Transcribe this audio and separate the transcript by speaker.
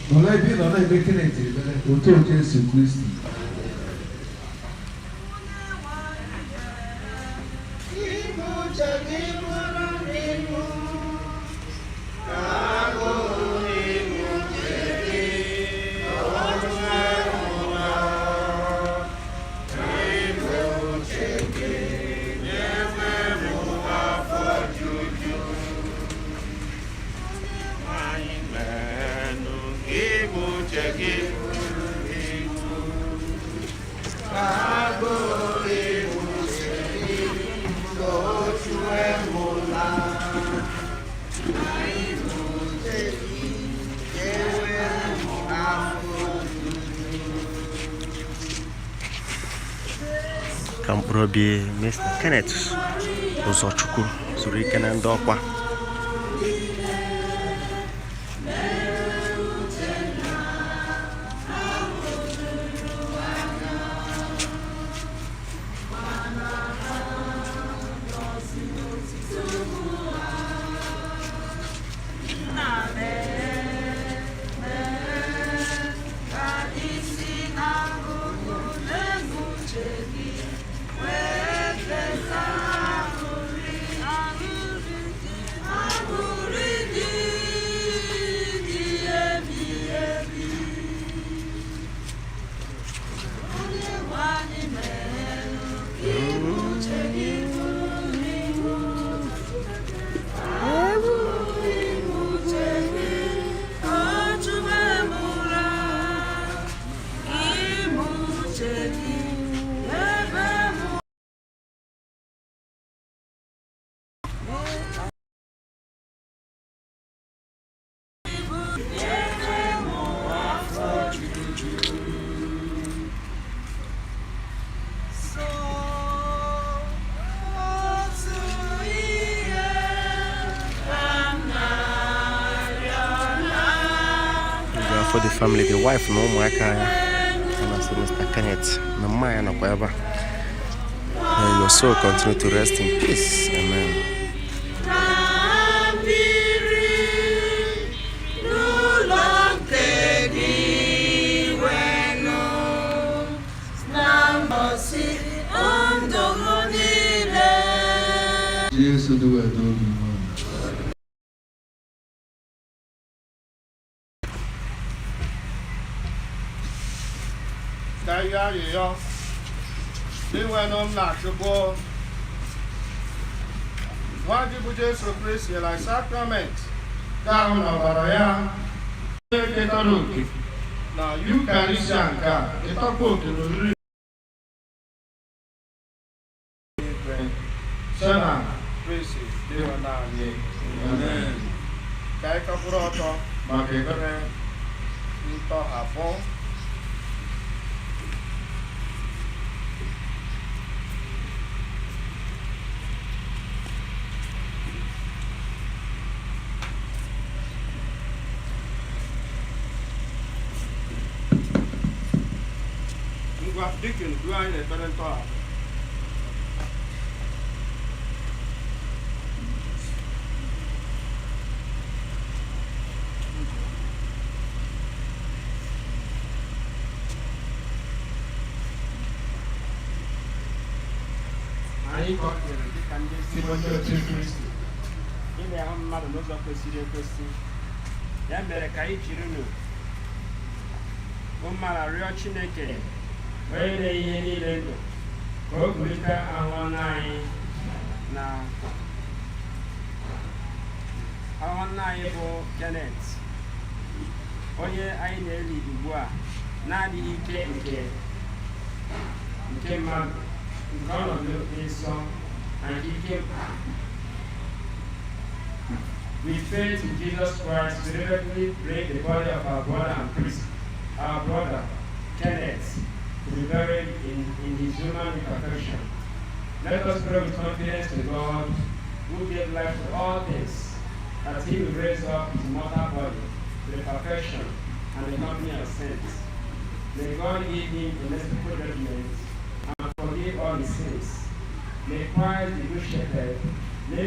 Speaker 1: Nọrọ ebe ị nọ na-eme Kenneth ebere otu Jesu Kristi.
Speaker 2: Ka mkpụrụ obi Mr. Kenneth Ụzọchukwu zuru ike na ndokwa. For the family, the wife na ụmụaka ya, a na-asị Mr. Kenneth na mma ya nọkwa ebe a. May your soul continue to rest in peace. Amen.
Speaker 3: Na mmiri n'ụlọ nke dị wenụ na mbọsị ndụ m niile.
Speaker 1: Jesu dị wee n'obi mmadụ.
Speaker 4: Ka ihe arịrịọ Dinwenụ m na Chukwu nwa gị bụ Jesu Kristi na sakrament ka ahụ na ọbara ya onye ketara oke na Yukarịsịa nke a ketakwa oke n'oriri igwe site na Kristi Dinwenụ anyị. Amen. Ka anyị kwụrụ ọtọ maka ekpere ntọhapụ. Ngwa, deacon, duo anyị n'ekpere ntọhapụ.
Speaker 5: Anyị ka ọ dịrị dịka ndị ezi
Speaker 4: onye otu Kristi
Speaker 5: ime ahụ mmadụ n'ụzọ kwesịrị ekwesị. Ya mere, ka anyị jiri umeala rịọ Chineke, onye na-enye ihe niile ndụ, ka o kulite ahụ nwanne anyị na ahụ nwanne anyị bụ Kenneth, onye anyị na-eli ugbu a na-adịghị ike nke mmadụ, nke ọnọdụ dị nsọ na nke ike. With faith in Jesus Christ, we reverently bring the body of our brother and priest, our brother Kenneth, to be buried in his human imperfection. Let us pray with confidence to God, who gave life to all things, that he will raise up his mortal body to the perfection and the company of saints. May God give him a merciful judgment and forgive all his sins. May Christ, the Good Shepherd, lay